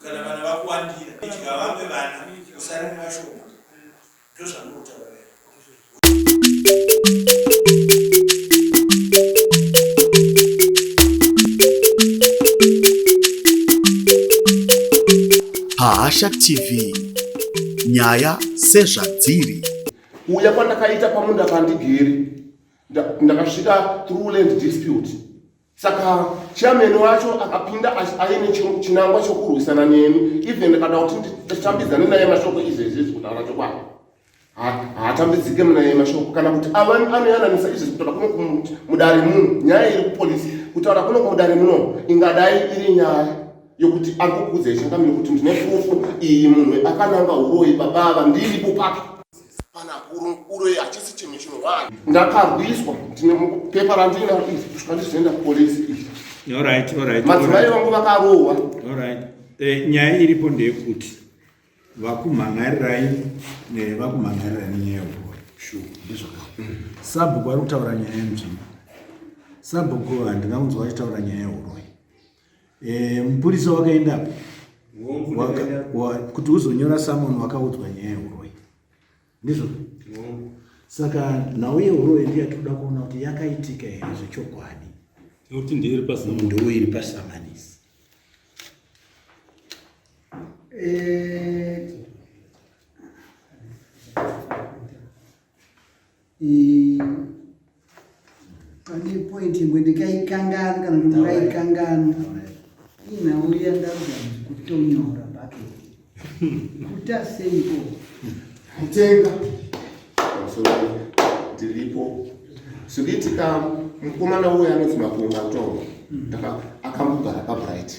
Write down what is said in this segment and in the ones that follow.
Kana vana vakuwandira, idya vamwe vana usare nevashoma. Ndozvandinotaura. Pahasha TV nyaya sezvadziri. Kuuya kwandakaita pamunda pandigere ndakasvika through land dispute saka chairman wacho akapinda aine chinangwa chokurwisana neni even ndikada kuti nditambidzane naye mashoko izvezvi kutaura chokwadi haatambidzike naye mashoko kana kuti anoyananisa izvezvi kutaura kuno mudare muno nyaya iri kupolisi kutaura kuno kumudare muno ingadai iri nyaya yokuti ari kukuudzai changamire kuti ndine fufu iyi munhu akananga uroyi baba ava ndiripo papi Panapa uroyi hachisi chinhu chinowana. Ndakarwiswa ndine pepa randinaro iri kusvika ndizoenda kupolisi iri. Alright, alright. Madzimai vangu vakarohwa. Alright. Eh, nyaya iripo ndeyekuti vakumhan'arirai vakumhan'arirai nenyaya yeuroyi. Sure, ndizvo. Sabhuku ari kutaura nyaya yenzvimbo. Sabhuku handina kunzwa vachitaura nyaya yeuroyi. Eh, mupurisa wakaendapo kuti uzonyora summon wakaudzwa nyaya yeuroyi ndizvo saka nhau yeuroyi ndiyo yatinoda kuona kuti yakaitika here zvechokwadi nekuti ndiyo iri pasamanisi ndiyo iri pasamanisi eh, Pane point imwe ndikaikanganwa kana kuti mungaikanganwa. Inhau yandaruda kutonyora bucket. Kuta seiko? Kutenga. Ndiripo. Zvikuitika mukomana uyo anonzi Maponga Tongo. Akambogara paBright.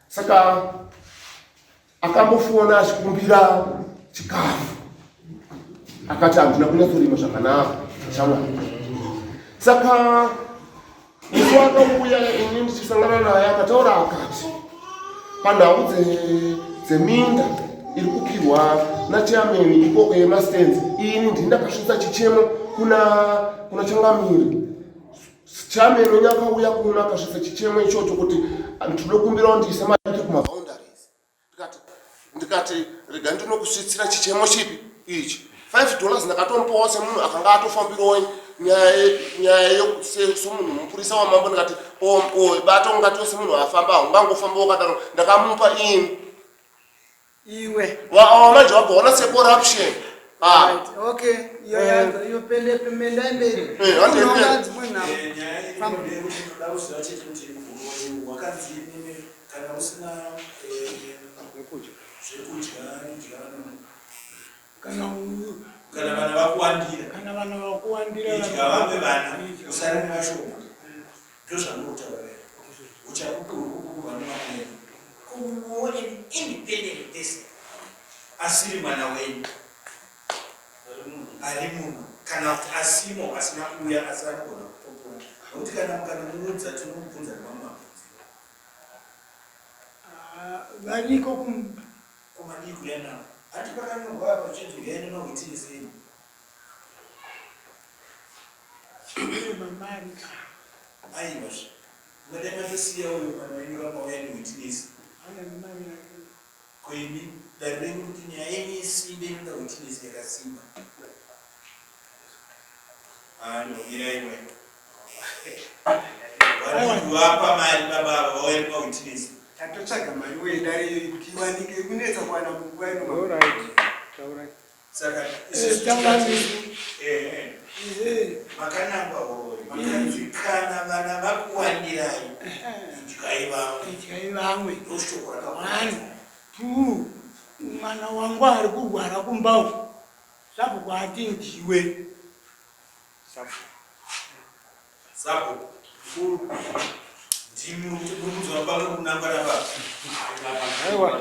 Saka akambofona achikumbira chikafu akati handina kunyatsorima zvakanaka shamwari saka musi wakauya ini ndichisangana naye akataura akati panhau dzeminda iri kupihwa nachairman ikoko yemastands ini ndini ndakasvitsa chichemo kuna kuna changamiri chairman wenyu akauya kuno akasvitsa chichemo ichocho kuti ndinokumbirawo ndiise mari kumaboundaries ndikati ndikati rega ndinokusvitsira chichemo chipi ichi 5 dollars ndakatomupawo semunhu akanga atofambirawo nyaya somunhu mupurisa wamambo ndikati bata ungatiwo semunhu afamba haungangofamba wakadaro ndakamupa ini iwe manje wabva waona secorruption. Ah. Right, okay iyo yadzo iyo pende pemendai mberi Eh, hande mberi. Unonga dzimwe nhau Eh, nyaya iri ndeyekuti ndoda kuziva chete kuti uroyi hwakanzi imimi kana usina eh, zvekudya idya kana kana vana vakuwandira kana vana vakuwandira idya vamwe vana usare nevashoma ndozvandinotaura uchapupu huri kuva nemwana wenyu kumumwewo an independent person asiri mwana wenyu ari muno kana kuti asimo asina kuuya asi anogona kupupura nokuti kana mukanomuudza tinomubvunza nemamwe mabvunziro. Ah, variko kumba Komadii kuuya navo hanti pakanyorwa apa zvichinzi uyai nemawitness enyu. Uye mama ariko. Aiwa zve mungadai matosiya uyo mwana wenyu vamauya newitness. Auya nemari yake. Ko imi dare renyu kuti nyaya yenyu isimbe inoda witness yakasimba. Ah no mirai we. Vadii kuvapa mari baba ava vauya nemawitness. Tatotsvaga mari wee dare iri kuti iwanike ikunetsa kuwana munguva ino. Alright. Taurai. Saka Eh, isusu taurai. tikati eh makanangwa horoyi makanzi kana vana vakuwandirai idyai vamwe. Idyai vamwe. Ndoshoko One, rakakura. two, mwana wangu ari kurwara kumba uku. Sabhuku ati ndiwe. Sabhuku. Ndimi muri kunzwa pamwe kunangwa nababa. Aiwa.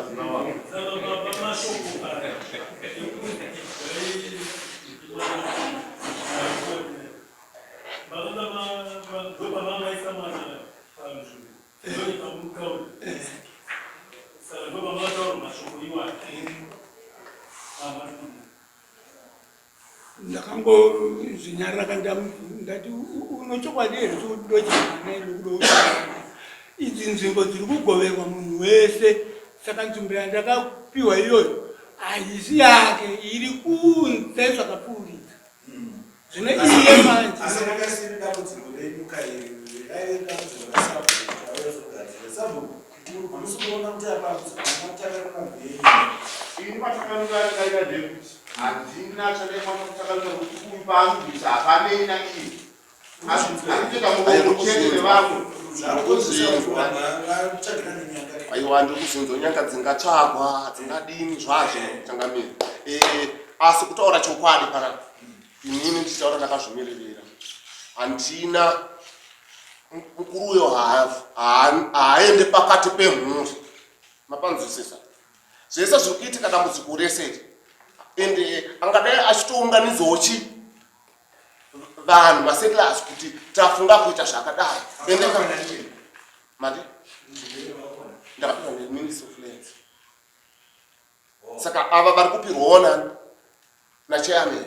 Ndakangozvinyarara ndati unochokwadi here chokuti ndochimwana ini kuda kuti Idzi nzvimbo dziri kugoverwa munhu wese, saka nzvimbo yandakapiwa iyoyo haisi yake, iri kunze zvakapfuuridza. Zvino iye manje Asi ranga risiri dambudziko renyu ka iri, raive dambudziko rasabhuku kuti auye kuzogadzira. Sabhuku, hamusi kuona kuti apa matakanura venyu. Ini matakanura andakaita ndeyekuti handina chandaikwanisa kutakanura nekuti uyu paanobvisa hapanei naiye. Arikutoita muromo chete nevamwe. Aiwa ndiri kuzinzwa nyanga dzingatsvagwa dzingadini zvazvo changamire. Eh, asi kutaura chokwadi panapa inini ndichitaura ndakazvimiririra handina mukuru uyo haaende pakati pemhuri mapanzwisisa zvese zviri kuitika dambudziko rese iri ende angadai achitounganidzawo chi vanhu masettlers kuti tafunga kuita zvakadai ende mati ndakapiwa neministry of lands saka ava vari kupirwawo nani nachairman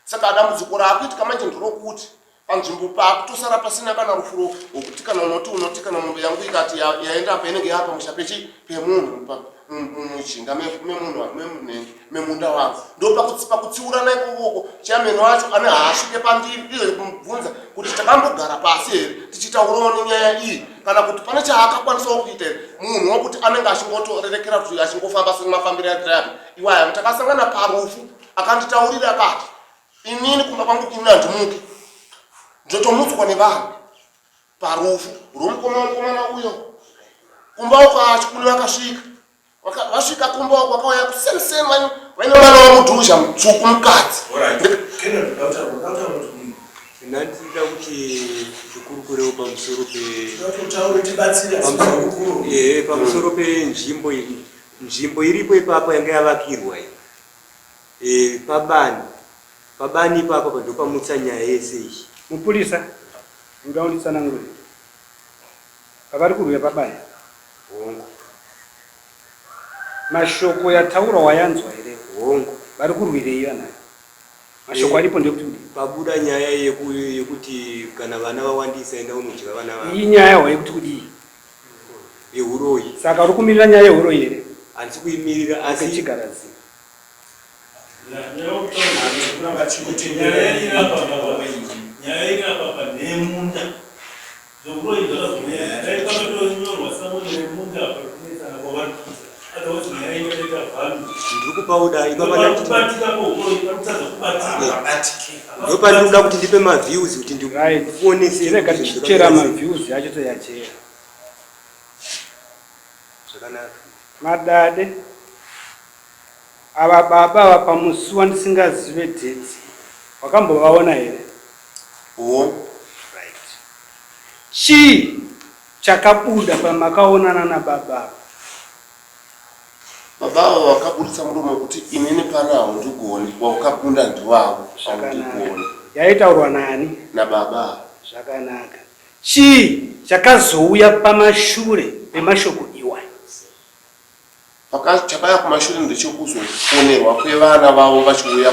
saka dambudziko raakuitika manje nderokuti panzvimbo paakutosara pasina kana rufuro rwokuti kana unoti unoti kana mombe yangu ikati yaenda apa inenge yapa musha pechi pemunhu mujinga memunhu memunda wangu ndopakutsiurana ikokoko chairman wacho ane haasvike pandiri iye kumubvunza kuti takambogara pasi here tichitaurawo nenyaya iyi kana kuti pane chaakakwanisawo kuita here munhu wokuti anenge achingotorerekera kuti achingofamba semafambiro atirayapa iwaya takasangana parufu akanditaurira akati inini kumba kwangu ini handimuki ndotomutswa nevanhu parufu rwomukoma womukomana uyo kumba uko acho kune vakasvika vasvika kumba uko vakauya kuseniseni vaine mwana wamudhuzha mutsvuku mukadzi. Ndandida kuti ndikurukurewo pamusoro pe pamusoro penzvimbo iyi nzvimbo iripo ipapa yanga yavakirwa iyi eh, pabani pabani ipapa ndopamutsa nyaya yese iyi. Mupurisa ndoda unditsanangurire pavari kurwira pabani. Hongu. Mashoko yataurwa wayanzwa here? Hongu. Vari kurwirei vanhu ava? Mashoko aripo ndekuti kudii? Pabuda nyaya yekuti kana vana vawandisa enda unodya vana vako. Iyi nyaya hwa yekuti kudii? Yehuroyi. Saka uri kumirira nyaya yehuroyi here? Handisi kuimirira asi. Okay, chigara zii. Nyaya iri apa pa ndeyemunda. Zvokuroyi zvakazouya dai pakatonyorwa samoni remunda apa kunetsana kwavari kuita otherwise nyaya inoita value. Ndiri kupawo dai ipapa ndati Kubatika kwohuroyi parikutadza kubatika. Ndopandinoda kuti ndipe maviews kuti Right. ndikuonese Tirega kuti zvinhu tichichera zvakamira sei. maviews acho toyachera. Zvakanaka. Madade. Ava baba ava pamusi wandisingazive date wakambovaona here? Hongu. Right. Chii chakabuda pamakaonana nababa ava? Baba ava vakaburitsa muromo wekuti inini pano haundigoni, wakakunda ndiwavo, Zvakanaka. haundigoni. Yaitaurwa nani? Nababa ava. Zvakanaka. Chii chakazouya pamashure pemashoko iwayo? Chakauya kumashure ndechekuzofonerwa kwevana vavo vachiuya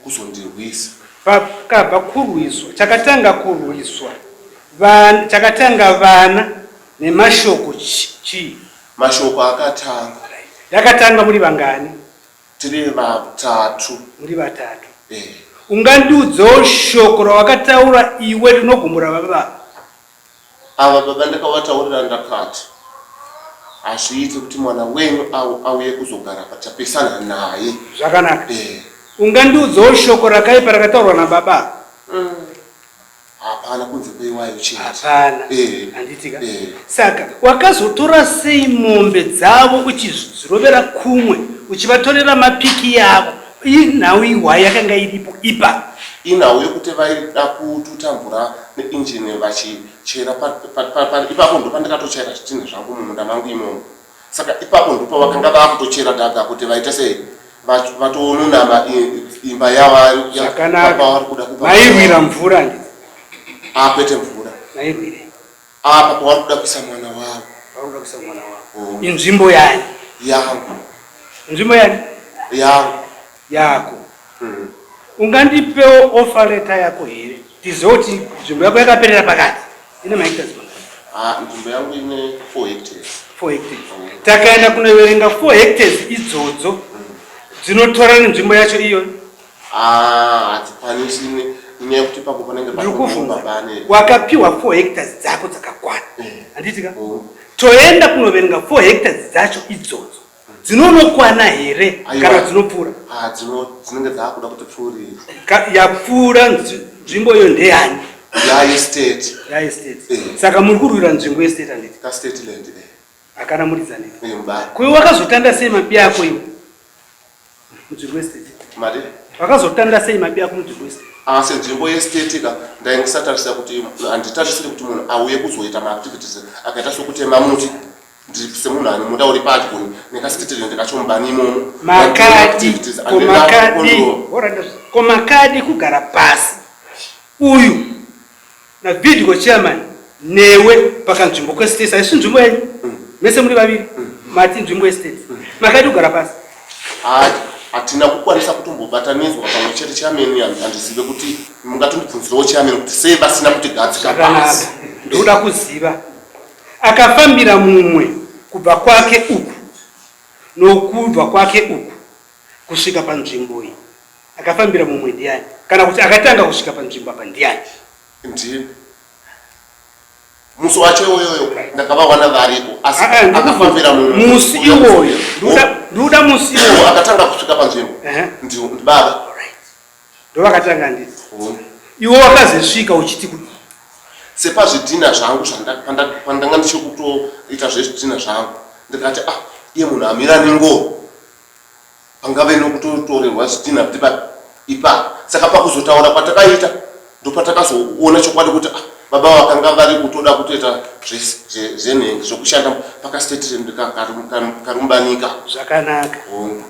kuzondirwisa. Pakabva kurwiswa, chakatanga kurwiswa vana, chakatanga vana nemashoko chii? Mashoko akatanga. Yakatanga muri vangani? Tiri vatatu. Muri vatatu. Eh. Ungandiudzawo shoko rawakataura iwe rinogumbura baba vako? Ava baba ndakavataurira ndakati hazviite kuti mwana wenyu auye kuzogara apa tapesana naye. Zvakanaka. Eh. Ungandiudzawo shoko rakaipa rakataurwa nababa? Hapana kunze kweiwayo chete. Hapana. Eh. Handiti ka? Eh. Saka wakazotora sei mombe dzavo uchidzirovera kumwe uchivatorera mapiki yavo? Inhau ihwai yakanga iripo ipa? Inhau yokuti vaida kututa mvura neinjini vachichera ipapo ndopandakatochaira zvitinha zvangu mumunda mangu imomo. Saka ipapo ndopavakanga vakutochera dhaga kuti vaite sei vatononama imba yavavari kuda kupa. Mairwira mvura handiti? Ah, kwete mvura. Mairwirei? Apa pavari kuda kuisa mwana wavo. Pavari kuda kuisa mwana wavo. Oh. Inzvimbo yani? Yangu. Inzvimbo yani? Yangu. Yako. Ungandipewo offer letter yako here? Tizive kuti nzvimbo yako yakaperera pakati. Ine mahectares mangani? Ah, nzvimbo yangu ine 4 hectares. 4 hectares. Takaenda kunoverenga 4 hectares idzodzo dzinotora nenzvimbo yacho iyoyo. Ah, hadzikwanisi nenyaya yekuti ipapo panenge Ndiri kuvhunza. pane Wakapiwa 4 hectares dzako dzakakwana. Handiti ka? Oh. Toenda kunoverenga 4 hectares dzacho idzodzo. Dzinonokwana here Aiwa. kana dzinopfuura? Ah, dzinenge dzakuda kuti pfuurire. Yapfuura nzvimbo iyo ndeyani? Yaestate. Yaestate. Saka muri kurwira nzvimbo yestate handiti? Ka state land eh. Hakana muridzi handiti? Eh, mubari. Ko iwe wakazotanda sei mabi ako iwe? Munzvimbo yestate. Mari? Wakazotanda sei mabi ako munzvimbo yestate? Ah, senzvimbo yestate ka ndaingisatarisa kuti handitarisiri kuti munhu auye kuzoita maactivities akaita sokutema muti. Ndiri semunhu ane munda uri padyo nekastate kacho mubani imomo. Makadi, ko makadi, ko makadi kugara pasi uyu navidco chairman newe pakanzvimbo kwestate haisi nzvimbo yenyu mese muri vaviri mati nzvimbo yestate makadi kugara pasi. Hatina kukwanisa kutombobatanidzwa pamwe chete chairman, handizive kuti mungatondibvunzirawo chairman kuti sei vasina kutigadzika pasi. Ndoda kuziva akafambira mumwe kubva kwake uku nokubva kwake uku kusvika panzvimbo iyi, akafambira mumwe ndiani? Kana kuti akatanga kusvika panzvimbo apa ndiani? Ndini. Musi wacho iwoyoyo ndakavawana variko, asi akafambira mumwe musi iwoyo. Ndoda musi iwoyo akatanga kusvika panzvimbo ndibaba. Ndovakatanga handiti? Iwe wakazosvika uchiti kudii? Sepazvidhina zvangu pandanga ndichiri kutoita zvezvidhina zvangu, ndikati ah, iye munhu amira nengoro pangave nokutotorerwa zvidhina kuti ipa. Saka pakuzotaura kwatakaita ndopatakazoona chokwadi kuti ah, baba vakanga vari kutoda kutoita zvenhengi zvokushanda pakastate karumbanika. Zvakanaka.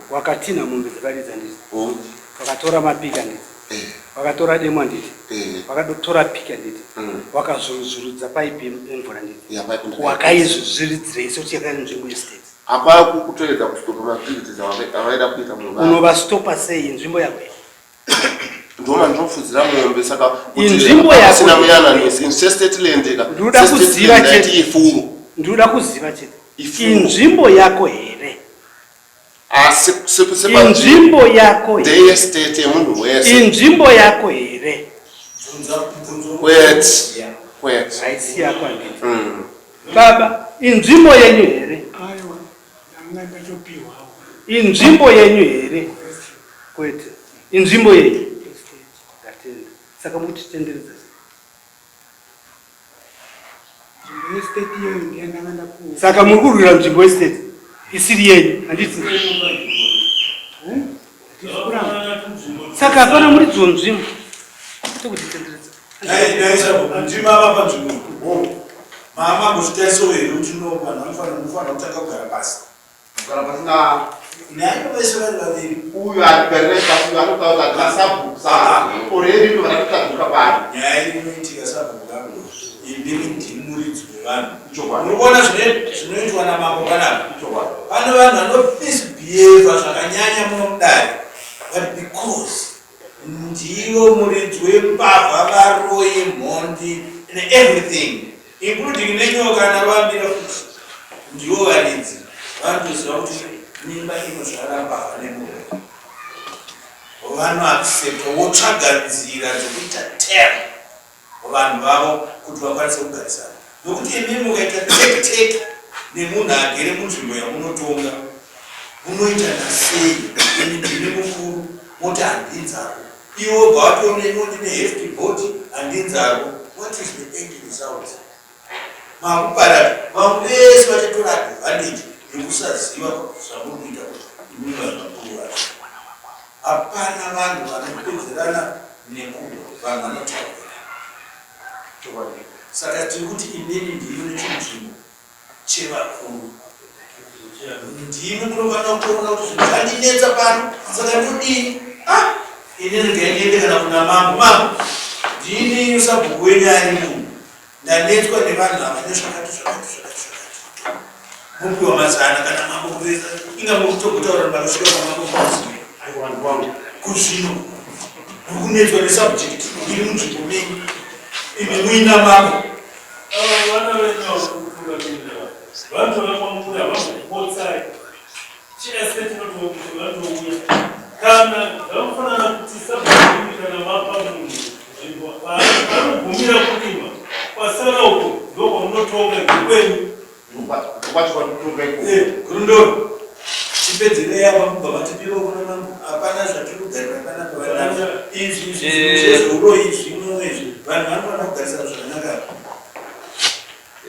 Wakatinha mombe dzevaridzi handiti? Wakatora mapiki handiti? Wakatora demo handiti? Wakatora piki handiti? Wakazvuruzvurudza paipi yemvura handiti? Wakaizvuzviridzirei sekuti yakari nzvimbo yestate? Hapana kutoedza kustopa maactivities avaida kuita mumba. Unovastopa sei inzvimbo yako iyi? Ndoma ndinofudzira mombe saka Inzvimbo yako pasina muyananisi sestate land ka. Ndinoda kuziva chete. Ifuro. Ndinoda kuziva chete. Inzvimbo yako here? Asi Inzvimbo yako here? Ndeye state yemunhu wese. Inzvimbo yako here? Kwete. Kwete. Haisi yako handiti. Baba, inzvimbo yenyu here? Aiwa, ndanga ndatopiwawo. Inzvimbo yenyu here? Kwete. Inzvimbo yenyu. Ndatenda. Saka mutitenderedza sei? Nzvimbo yestate iyoyo ndiye ndanga ndapuwa. Saka muri kurwira nzvimbo yestate isiri yenyu, handiti? Saka hapana muridzo nzvimbo. Tokutitenderedza. Ndimama panzvimbo. Mama kuzvitarisawo here kuti no vanhu vanofanira kutanga kugara pasi. Kugara pasi na Nayo vese vari vaviri. Uyu atigarira pasi uyu anotaura kuti hatina sabhuku saka already ndo vanatotadzuka pari. Nyaya inoitika sabhuku vangu imimi ndimi muridzi wevanhu. Muri kuona zvinoitwa namambo panapa? Pane vanhu vanomisbehave zvakanyanya muno mudare but because ndivo muridzi wembavha, varoyi, mhondi and everything including nenyoka navambira futi ndivo varidzi vanotoziva kuti mimba inozvara mbavha nemuroyi. Vanoaccepta votsvaga nzira dzekuita term vanhu vavo kuti vakwanise kugarisana nokuti imi mukaita tekiteki nemunhu agere munzvimbo yamunotonga munoita nasei imi ndimi mukuru moti handinzarwo iwe wobva watoona ino ndine hefty body handinzarwo what is the end result makuparara vamwe vese vachatora advantage yekusaziva zvamuri kuita kuti imimi vanhu vakuru vacho hapana vanhu vanopedzerana nekuda vanhu vanotaurira saka tiri kuti inini ndiri nechinzvimbo chevakuru ndimi munofanira kutoona kuti zvinhu zvandinetsa pano saka ndodii ah ini regai ndiende kana kuna mambo mambo ndini sabhuku wenyu ari munhu ndanetswa nevanhu ava nezvakati zvakati zvakati zvakati mopiwa mazana kana mambo kuveza inga muri kutogotaura makasvika kwamambo muzivi kuzvino muri kunetswa nesubject iri munzvimbo menyu imi muina mambo Vana venyu kwacho kwatikutonga ikoko. Eh, Gurundoro, chipedzerei apa mubva matipiro kuna mambo. Hapana zvatiri kugarira panapa vanhu. Izvi izvi Eh. zvezveuroyi zvino izvi. Vanhu vanofanira kugarisana zvakanaka.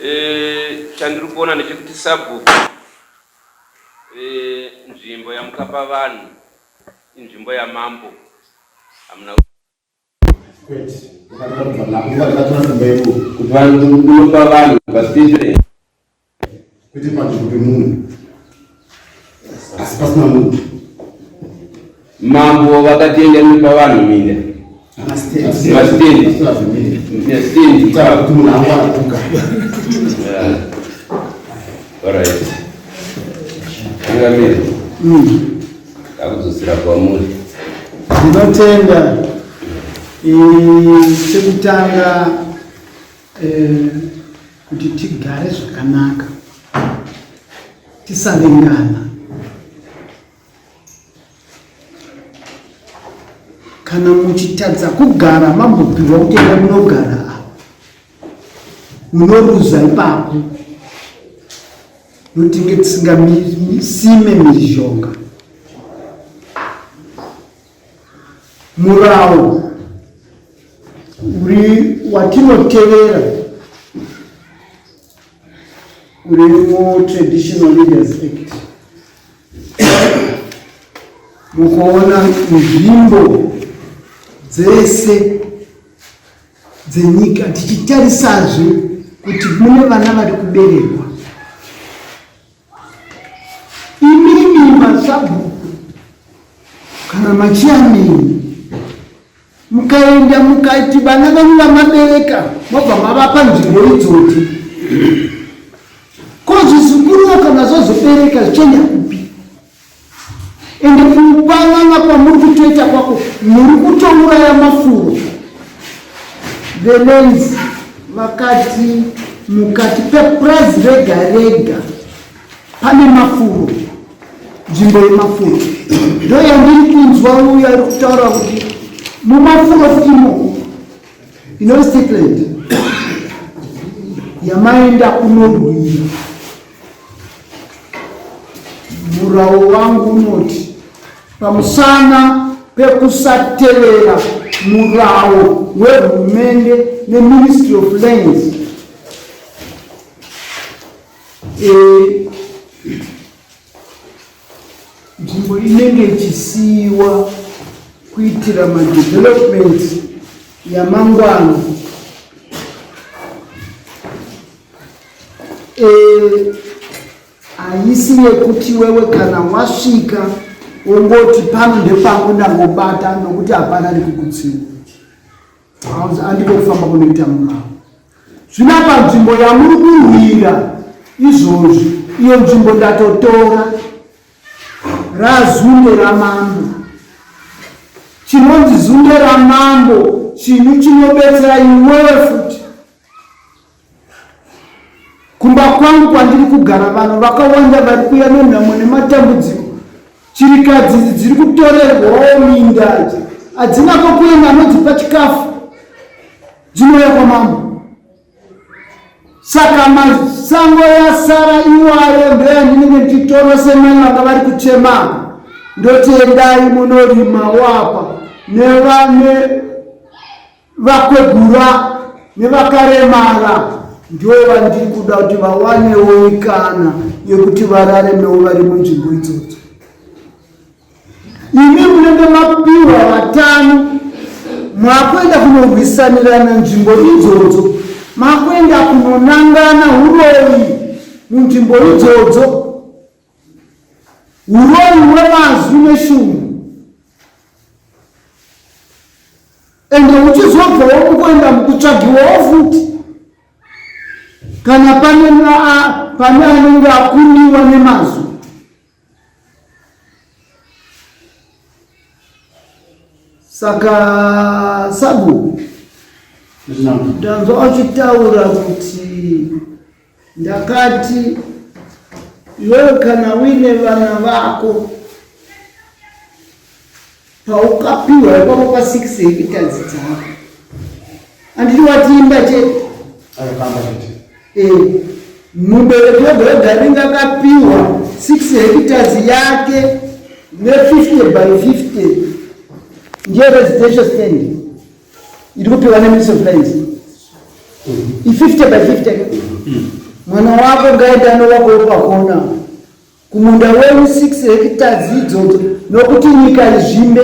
Eh, chandiri kuona ndechekuti sabhuku eh, nzvimbo yamukapa vanhu inzvimbo yamambo hamuna Kwete. Ndakatora simba iro. Kuti vanopa vanhu pastation. Kwete panzvimbo pemunhu. Asi pasina munhu. Mambo vakatenda nopa vanhu minda. Mastendi. Mastendi. Kuti munhu angwarapuka. Alright. Changamire. Takudzosera kwamuri. Ndinotenda. Chekutanga kuti tigare zvakanaka tisavengana. Kana muchitadza kugara mambopirwa kuti enda munogara apa, munoruza ipapo notinge tisingamisime mhirizhonga. Murawo uri watinotevera uri muTraditional Leaders Act. Mukuona nzvimbo dzese dzenyika tichitarisazve kuti mune vana vari kuberekwa. Imimi masabhuku kana machiamini mukaenda mukati vana venyu vamabereka mobva mavapa nzvimbo idzodzi, ko zvizikuruwo kana zvozobereka zvichienda kupi? Ende kupanana kwamuri kutoita kwako muri kutouraya mafuro. Velenzi vakati mukati pepurazi rega rega pane mafuro, nzvimbo yemafuro ndo yandiri kunzwa uyo ari kutaura kuti mumafuro imo inoStikland yamaenda kunorwira. Murawo wangu unoti pamusana pekusatevera murawo wehurumende neMinistry of Lands, nzvimbo inenge ichisiyiwa kuitira madevelopment yamangwana. Haisi yekuti wewe kana wasvika wongoti pano ndepangu ndangobata nokuti hapana nekukutsiwa. Andiko kufamba kunoita murawo. Zvino apa nzvimbo yamuri kurwira izvozvi, iyo nzvimbo ndatotora razunde ramambo. Chinonzi zunde ramambo chinhu chinobetsera iwewe futi. Kumba kwangu kwandiri kugara vanhu vakawanda vari kuuya nenhamo nematambudziko. Chirikadzi idzi dziri kutorerwawo minda idzi, hadzina kwokuenda, anodzipa chikafu dzinouya kwamambo. Saka masango yasara iwayo ndoyandinenge ndichitora semai vanga vari kuchema, ndoti endai munorima wapa nevane Vakwegura nevakaremara ndivo vandiri kuda kuti vawanewo mikana yekuti vararemewo vari munzvimbo idzodzo. Imi munenge mapiwa vatano, mwakuenda kunorwisanirana nzvimbo idzodzo, makuenda kunonangana uroyi munzvimbo idzodzo, uroyi hwemazwi neshungu. Ende uchizobvawo mukuenda mukutsvagiwawo futi kana pane pane anenge akundiwa nemazwi. Saka sabu ndanzwa uchitaura kuti ndakati iwewe kana uine vana vako paukapiwa ipapo pa 6 hectares dzako, handiti wati imba chete? Eh. Mubereki wega wega anenge akapiwa 6 hectares yake ne 50 by 50 ndiyo residential stand iri kupiwa neministry of lands i 50 by 50 mwana wako ngaende anovako pakona kumunda wenyu 6 hectares idzodzo nokuti nyika izvimbe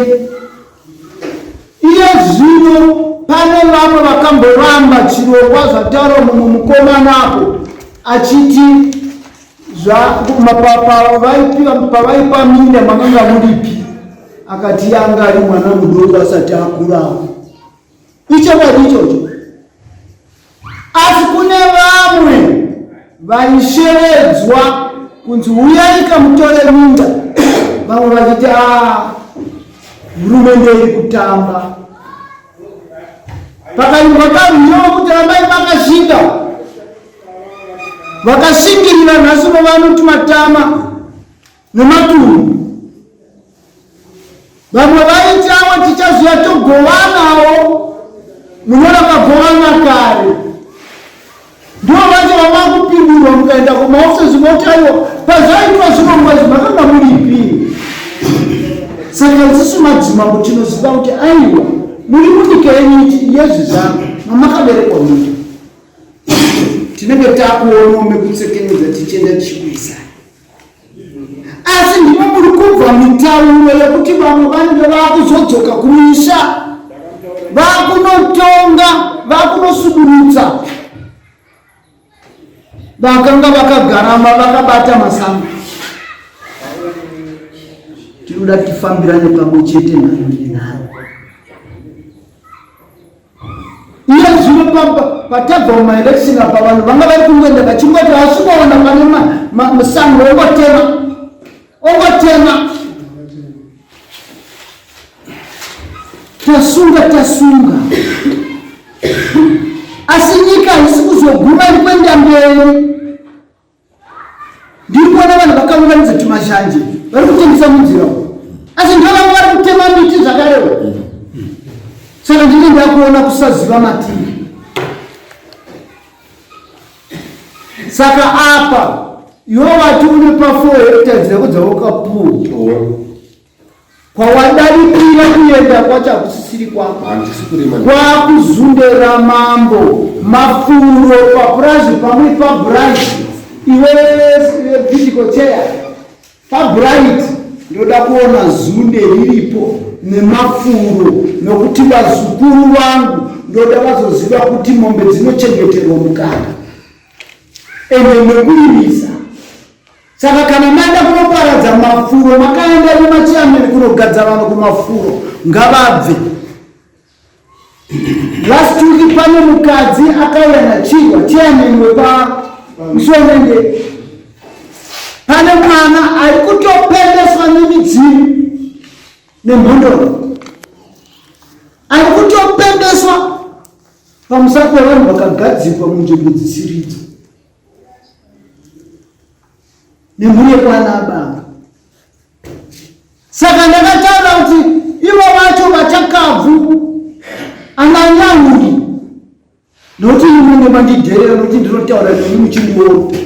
iye zvino pane vamwe vakamboramba chirongwa zvataura mumwe mukomana apo achiti pavaipa minda makanga muripi akati yanga ari mwana mudoko asati akurawo Ichokwadi ichocho. Asi kune vamwe vaishevedzwa kunzi huyai kamutore minda, vamwe vachiti ah, hurumende iri kutamba. Pakaimbwa karwiyo kuti rambai makashinga, vakashingirira nhasi uno vanoti matama nematunhu. Vamwe vaiti avo tichaziva togovanawo, munyora kagovana kare. Ndivo vacho vavakupindurwa mukaenda kumaofisi moti aiwa pazvaitwa zvirongwa izvi makanga muripi. Saka isusu madzimambo tinoziva kuti aiwa muri munyika yenyu yezvizano mamakaberekwa muri. Tinenge takuonawo mekutsekenyedza tichienda tichikuisai. Asi ndimo muri kubva mitauro yekuti vamwe vanenge vakuzodzoka kumisha, vakunotonga, vakunosudurutsa vakanga vakagarama vakabata masango. Tinoda tifambirane pamwe chete nhano nenhano. Iye zvino patabva mumaelection apa vanhu vanga vari kungoenda vachingoti vasvikoona pane musango ongotema ongotema tasunga tasunga asi nyika haisi kuzoguma iri kuenda mberi. Ndiri kuona vanhu vakaunganidza tumazhanje vari kutengesa munzira umu, asi ndivo vamwe vari kutema miti zvakarewo. Saka ndini ndakuona kusaziva mativi. Saka apa iwe wati une pa 4 hectares dzako dzawakapuwa Kwawadarikira kuenda kwacho hakusisiri kwako. Handisi kurima. Kwakuzundera mambo mafuro papurazi pamwe pabright iwe physical chair pabright ndoda kuona zunde riripo nemafuro nokuti vazukuru vangu ndoda vazoziva kuti mombe dzinochengeterwa mukaka ende nekurimisa. Saka kana maenda kunoparadza mafuro makaenda nemachairman kunogadza vanhu kumafuro ngavabve. Last week pane mukadzi akauya nachirwa chairman wepa Musonende. Pane mwana ari kutopendeswa nemidzimu nemhondoro ari kutopendeswa pamusana pevanhu vakagadzikwa munzvimbo dzisiridzo. Nemhuri yekwana ababa. Saka ndakataura kuti ivo vacho vachakabvu ananyauri nokuti imwe mandidherera nokuti ndinotaura nemi muchindiona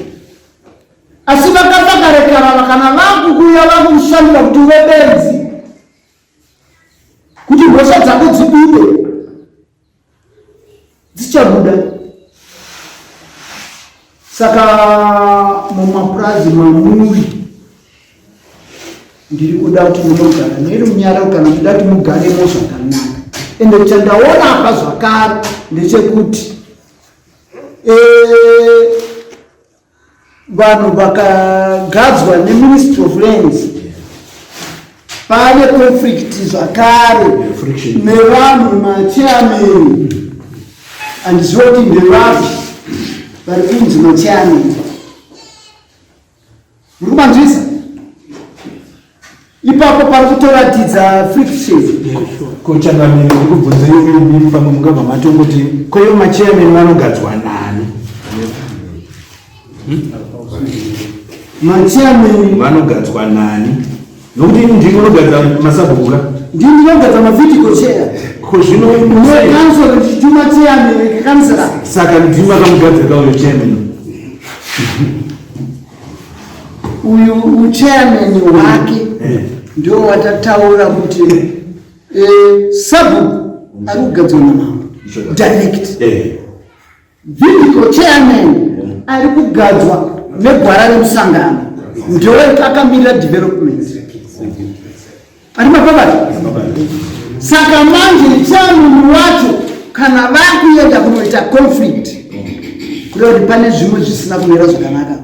asi vakafa kare karava kana vakukuya vakushandira kuti uve benzi kuti mhosva dzako dzibude dzichabuda saka mumapurazi mamuri ndiri kuda kuti munogara nerunyararo kana muda kuti mugaremo zvakanaka ende chandaona apa zvakare ndechekuti eh, vanhu vakagadzwa neministry of lands pane conflict zvakare nevanhu machairman handiziva kuti ndevapi vari kunzi machairman muri kumanzwisa Ipapo pari kutoratidza friction. Ko changamire ndikubvunze imimi pamwe mungabva matongoti ko ivo machairman vanogadzwa nani? Machairman vanogadzwa nani? Nokuti ini ndini unogadza masabhuku ka? Ndini ndinogadza mavhidhiko chair. Ko zvino council ndichituma chairman councillor. Saka ndimi makamugadzira uyo chairman. Uyu uchairman wake ndio watataura kuti eh, sabhuku ari kugadzwa namambo direct. Vimbico chairman ari kugadzwa negwara remusangano ndowe akamirira development ari mapabata. Saka manje chairman wacho kana vakuenda kunoita conflict, kureva kuti pane zvimwe zvisina kumira zvakanaka.